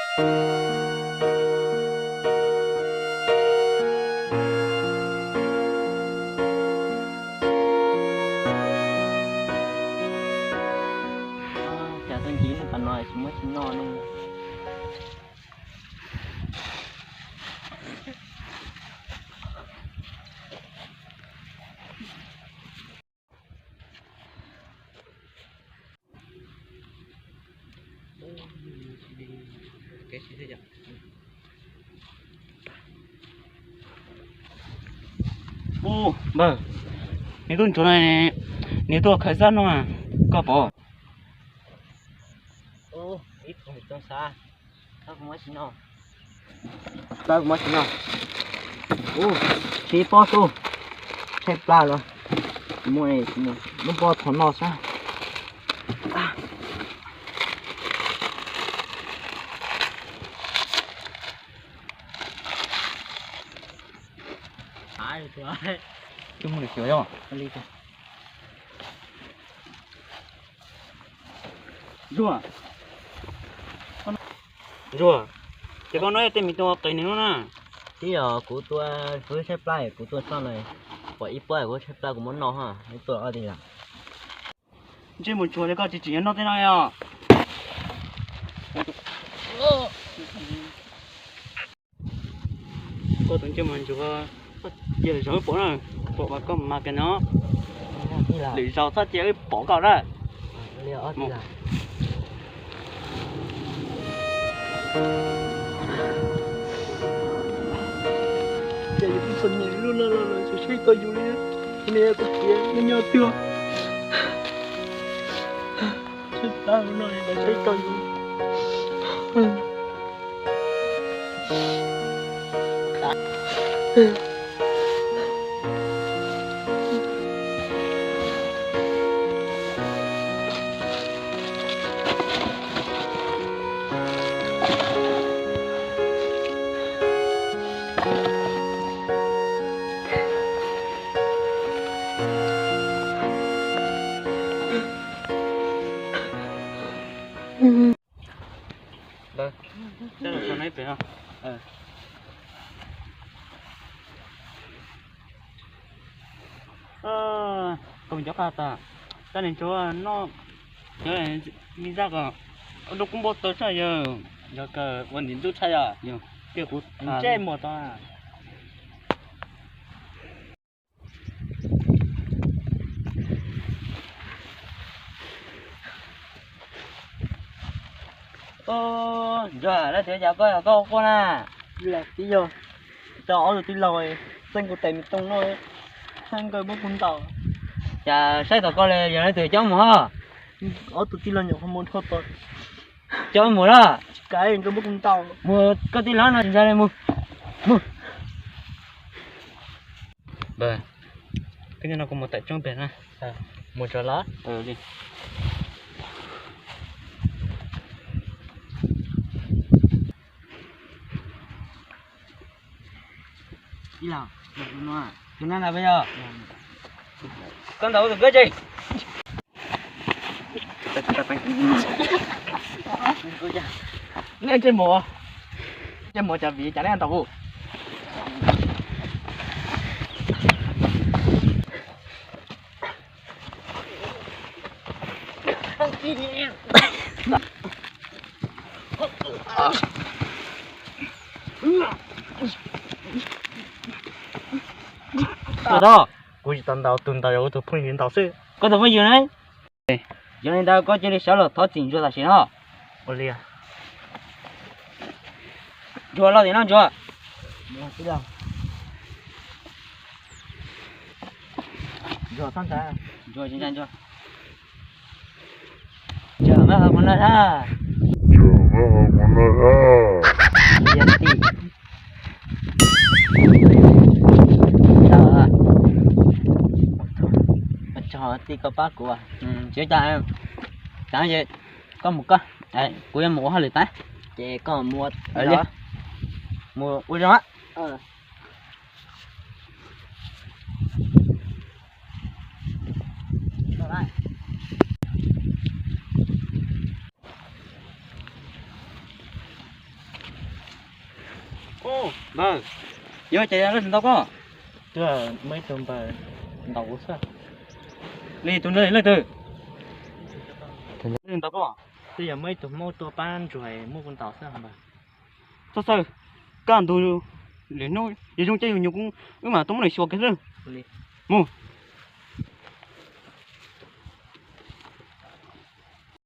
Cas tau ntsib nws qhov no tsis muaj tsis noj ne. Ub, npawg, nws tuaj ntsuav no, nws tuaj khawb zaj no, koj pom? Ib tug tau xav, tau kuv muab tsis noj, tau kuv muab tsis noj. Ub, tsis pob xwb, tshaib plab los, muab lub pob thom noj xwb. Twb muaj lwm xyuas yom. Ntsuag, Ntsuag, ces koj no tej me tub qis nws lub na. Tib yog kuv tua, kuv tshaib plab, kuv tua txoj no, pom ib pob kuv tshaib plab kuv muab noj ha, ib tua ob teg lawm. Ntsej muag ntsuag li koj tsis tsim nyog noj tej no os. Koj tus ntsej muag ntsuag, txhob cia lwm zaus wb pom na, pom mas koj mas kiag no. Lwm zaus txhob cia wb pom koj na. Ces yus twb txom nyem lub no los lawv tsis saib tau yus li, nws kuj tias nws nyob twg. Saib tab no lawv saib tau yus. Koj cov qaj tas, tag nws tsuav noj, cov me zaj ko, ua rau kuv npau taws tshaj yawg, yog kawg ua ntim ntub tshaj yog, yog tias kuv ntsej muag tau. Ntsuag, leej twg cas koj yog koj quaj na? Tib yog tau ob tug tij laug xeeb kuv tes me tooj no, saib nkawd muab kuv ntaus. Cas saib tom koj li yog leej twg coj mus? Ob tug tij laug nyuam qhuav mus dhau tod. Coj mus lawm. Tsis kam nkawd muab kuv ntaus. Mus, koj tij laug no tsis ntshai li, mus. Mus. Koj nyob no kuv mus tawm tsoob pem na. Mus tso los. Tus no na yog koj ntaus tus koj tsev. Nej ntsej muag, ntsej muag cas vim cas nej ntaus kuv? Kuv tsis tau ntaus, tus ntaus yog kuv tus phooj ywg ntaus xwb. Koj tus phooj ywg ne? Yog li ntawd koj cia li sawv los thov txim Ntsuag tam sim no. Ua li, Ntsuag los tim no Ntsuag. Ntsuag, Ntsuag, Ntsuag. Ntsuag, maj hauv kuv no na. Tij, tij koj pab kuv. Tsis cas, koj mus koj, kuv yuav mus ua hauj lwm tas. Ces koj mus ua, mus ua zoo. Npawg, yuav cas leej twg ntaus koj? Twb muaj ib tug npawg ntaus kuv xwb. Li tus ntawd leej twg? Leej ntaus koj? Twb yog muaj ib tug Hmoob tuaj pab ntsuag muab kuv ntaus xwb npawg. Txhob xav, kaj ntug lwm hnub yog zoo caij zoo nyoog wb mam tuaj muab nws xyuas kiag xwb. Mus.